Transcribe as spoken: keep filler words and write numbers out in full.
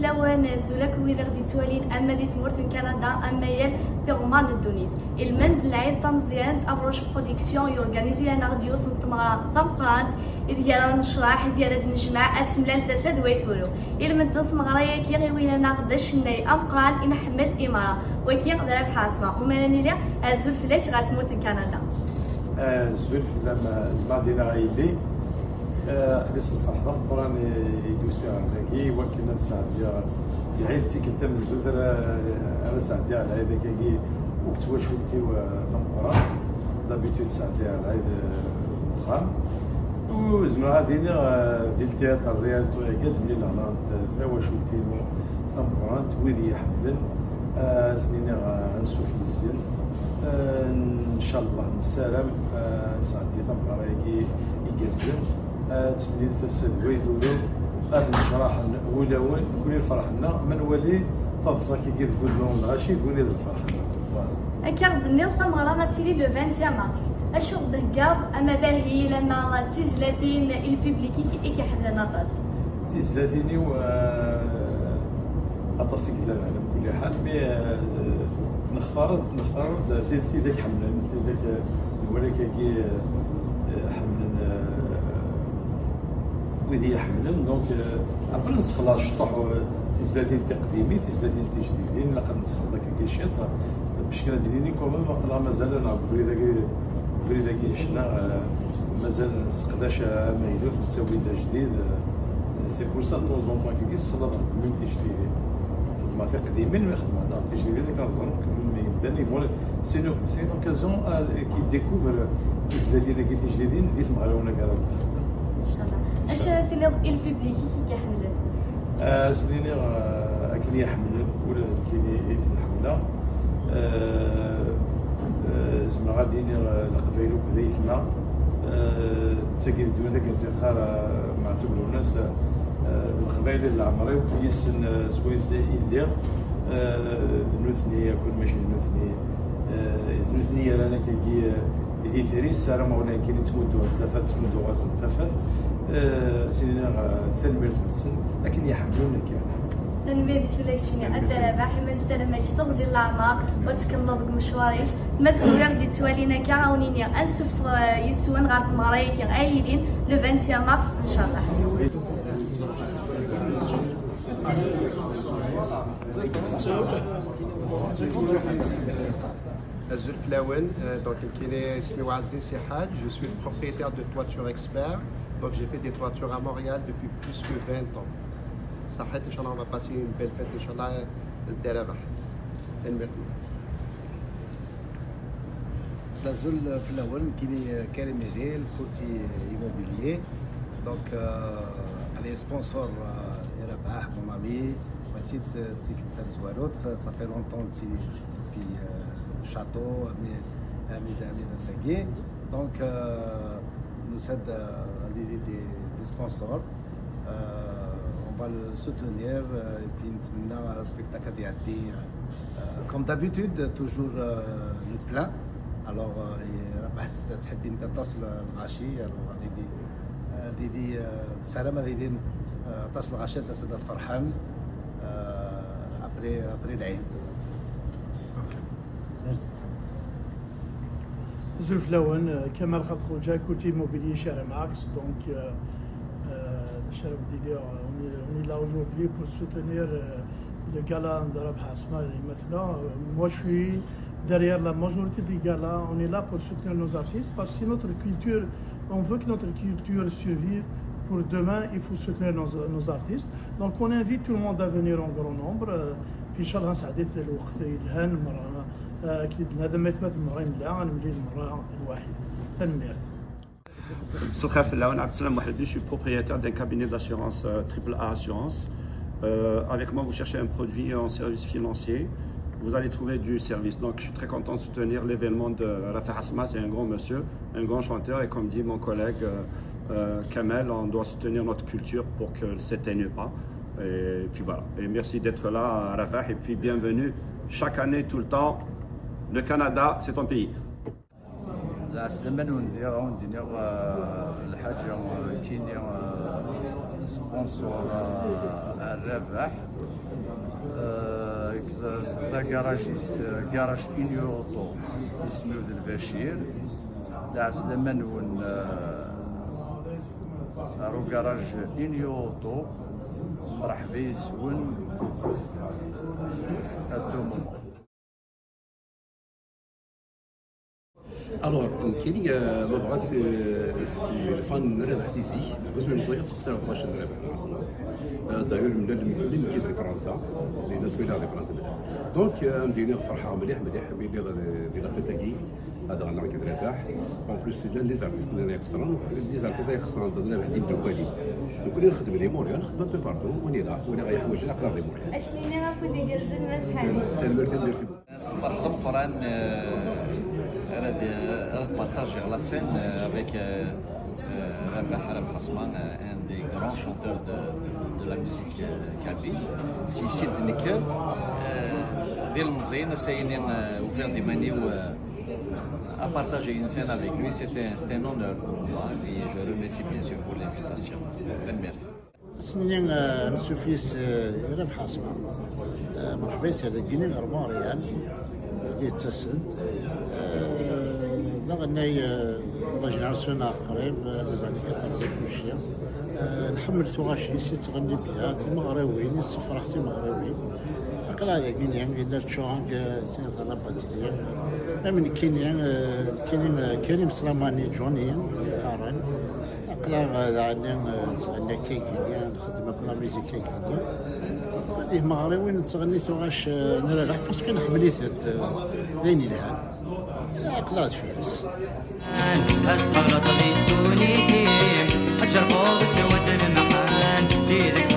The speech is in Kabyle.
Lawan, azul akk wid i ɣ-d-yettwalin, ama di tmurt n Kanada, ama yal tiɣemmar n ddunit. Ilmend n lɛid tameẓyant, Avroche Production, yurganizya-aneɣ-d yiwet n tmeɣra tameqqrant, ideg ara necraḥ, ideg ara d-nejmeɛ, ad temlal tasa d way turew. Ilmend n tmeɣra-yagi iwin-aneɣ-d acennay ameqqran i nḥemmel i meṛṛa. Wagi d Rabeḥ Ɛasma. Umar ad nili, azul fell-ak ɣer tmurt n Kanada. Azul fell-am, zmeɣ dina a yelli. Eh, aql-i s lferḥ d ameqqran i, i d-usiɣ ɣer dagi, iwakken ad sɛeddiɣ lɛid, d tikkelt tamenzut ara, ara sɛeddiɣ lɛid akkagi akked twacult-iw, eh, tameqqrant. D'habitude sɛeddiɣ lɛid, eh, deg uxxam. U zemreɣ ad iniɣ, eh, di ltiyatr Rialto-agi ad mlileɣ, eh, tawacult-inu tameqqrant, wid i yi-ḥemmlen, eh, ad sen-iniɣ, eh, ansuf yes-sen. Eh, ncallah, nessaram, eh, ad nesɛeddi tameqqra-agi igerrzen. Eh, ad temlil tasa d way turew, ad necraḥen wulawen, nekkni lferḥ-nneɣ ma nwali taḍsa-agi deg wudmawen n lɣaci, d win i d lferḥ-nneɣ. Voilà. Akka ɣ-d-tenniḍ, tameɣra ad tili le vingt mars. Acu ɣ-d-theggaḍ, ama d ahil, ama d tizlatin i lpiblik-ik i k-iḥemmlen aṭas? Tizlatin-iw, eh, aṭas i yellan ɛla kulli ḥal, mi, eh, nextar-d, nextar-d tid, tid ak ḥemmlen, tid ak, eh, nwala-k-agi, eh, ḥemmlen, eh, wid i yi-ḥemmlen. Donc, eh, après nesexleḍ ciṭuḥ, eh, tizlatin tiqdimin, tizlatin tijdidin, ilaq ad nesexleḍ akkagi ciṭ, bac kan ad d-nini quand même aql-aɣ mazal-aneɣ deg ubrid-agi, ubrid-agi n ccna, eh, mazal nesseqdac amaynut, nettawi-d ajdid, eh, c'est pour ça de temps en temps akkagi sexleḍ xedmen tijdidin. Xedmeɣ tiqdimin, mais xedmeɣ daɣ tijdidin, akka ẓran, mais yebdan, c'est une, c'est une occasion, euh, qui découvre tizlatin-agi tijdidin di tmeɣriwin-agi ara d-nexdem. Inchallah. Acu ara tiniḍ i lpiblik-ik i k-iḥemmlen? Ah, ad sen-iniɣ, ah, akken i yi-ḥemmlen, ula d nekkini i ten-ḥemmleɣ. Ah, ah, zemreɣ ad d-iniɣ, ah, Leqbayel akk d aytma. Ah, d tagi d ddunit akken s-iqqar, ah, Meɛtub Lwennas, ah, ah, d Leqbayel i d leɛmer-iw, yis-sen, ah, swayes i lliɣ. Ah, d nutni akk, mačči d nutni, ah, d nutni yerran akkagi, ah, d itri, ssarameɣ ula d nekkini ttmudduɣ-as tafat, ttmudduɣ-asen tafat. Ah, ad sen-iniɣ, ah, tanemmirt-nsen, akken i yi-ḥemmlen nekk. Tanemmirt i tura keččini a Dda Rabaḥ, i ma nessaram-ak teɣzi n leɛmer, u ad tkemmleḍ deg umecwar-ik. Ma d kunwi i ɣ-d-yettwalin akka, ad wen-iniɣ ansuf, ah, yes-wen ɣer tmeɣra-agi ay yilin le vingt mars, inchallah. Azul fell-awen, euh, donc nekkini isem-iw Aziz Sihaj, je suis le propriétaire de Toiture Expert, donc j'ai fait des toitures à Montréal depuis plus que vingt ans. Saḥit, inchallah, on va passer une belle fête, inchallah, Dda Rabaḥ. Tanemmirt. Azul fell-awen, nekkini Karim Iri, le courtier immobilier. Donc, euh, les sponsors, euh, Rabaḥ, mon ami, mačči d, d tikkelt tamezwarut, ça fait longtemps, depuis, euh, le château, ami, ami, ami d ass-agi. Donc, euh, nous sommes, euh, des, des, des sponsors. Euh, on va le soutenir, euh, et puis نتمنى le spectacle ad iɛeddi, euh, comme d'habitude, toujours, euh, le plein. Alors, euh, et ربح تحبين aṭas lɣaci, alors غادي دي، غادي دي، euh, نسالم غادي دي، euh, aṭas lɣaci, aṭas ad فرحان, euh, après, après العيد. Merci. Azul fell-awen, euh, Kamal Khaled Khoja, courtier immobilier chez Remax. Donc, euh, euh, je veux dire, on est, on est là aujourd'hui pour soutenir, euh, le gala de Rabeḥ Asma et Matla. Euh, moi, je suis derrière la majorité des galas. On est là pour soutenir nos artistes parce que c'est notre culture. On veut que notre culture survive pour demain. Il faut soutenir nos, nos artistes. Donc, on invite tout le monde à venir en grand nombre. Euh, puis, inchallah, ça a été le وقت, أكيد هذا ما يثبت المرة لا، أنا ملي المرة الواحد. تنميرت. مساء الخير فلاون، عبد السلام محي الدين، je suis propriétaire d'un cabinet d'assurance, euh, Triple A Assurance. Euh, avec moi, vous cherchez un produit en service financier, vous allez trouver du service. Donc, je suis très content de soutenir l'événement de Rabeḥ Asma, c'est un grand monsieur, un grand chanteur, et comme dit mon collègue, euh, euh, Kamel, on doit soutenir notre culture pour qu'elle s'éteigne pas. Et puis voilà. Et merci d'être là, Rabeḥ, et puis bienvenue chaque année, tout le temps. Le Canada, c'est ton pays. Lɛeslama-nwen diɣ, ad wen-d-iniɣ, eh, lḥaǧa, eh, nekkini, eh, Sponsor, euh, Rabaḥ. Euh, d agarajist, euh, garaj Inyo Auto, isem-iw d Lbacir. Lɛeslama-nwen, euh, ar ugaraj Inyo Auto. Mṛeḥba yes-wen. Ad tumem. Alors, nekkini, euh, ma bɣiɣ, euh, si le fan n Rabaḥ si zik, deg wasmi n Meẓyan, ttqeṣṣireɣ ṭṭac n Rabaḥ, franchement. Euh, d'ailleurs, mlal mkul imkis di Fransa, les nas wila di Fransa. Donc, euh, am d-iniɣ ferḥeɣ mliḥ, mliḥ, mi lliɣ di, di la fête-agi, ad ɣenneɣ deg Rabaḥ. En plus, llan les artistes nniḍen ay ixeṣren, les artistes ay ixeṣren, d Rabaḥ d imdukal-iw. Nekkni nxeddem di Montréal, nxeddem un peu partout, on est là, win i ɣ-yeḥwaǧen, aql-aɣ di Montréal. Acnini ɣef wid igerrzen, Mass Ḥani. Tanemmirt, merci beaucoup. Ferḥ d ameqqran, euh, ara d-, ara d-partager la scène, euh, avec, euh, euh, Rabaḥ, Rabaḥ Asma, euh, un des grands chanteurs de, de, de la musique, euh, kabyle. Si sid nekker, euh, d ilemẓiyen, ass-a-yini, euh, ufiɣ-d iman-iw, euh, à partager une scène avec lui, c'est un, c'est un honneur pour moi, et je remercie bien sûr pour l'invitation. Tanemmirt. Ass-nni, eh, ansuf yis, eh, Rabaḥ Asma. Eh, mṛeḥba yes-s ar dagini ɣer Montréal. Dagi yettas-d. Eh, d aɣennay, eh, la génération-a qrib, eh, les années quatre-vingt kulci. Eh, nḥemmel tuɣac-is, yettɣenni bya, timeɣriwin, yessefṛeḥ timeɣriwin. Aql-aɣ dagini, yella Chong, eh, César Labatterie. Am nekkini, eh, nekkini, eh, Karim Slamani, Johnny, qqaren. Aql-aɣ daɣen, eh, nettɣenni akka-agi, nxeddem akk la musique-agi. Ad ihmeɣ ɣer win nettɣenni tuɣac, eh, n Rabaḥ, parce que nḥemmel-itent, eh, d ayen yelhan. Aql-aɣ deffir-s. Ad tqerrḍeḍ di ddunit-im, ad tcerfeḍ s wad lemḥan, deg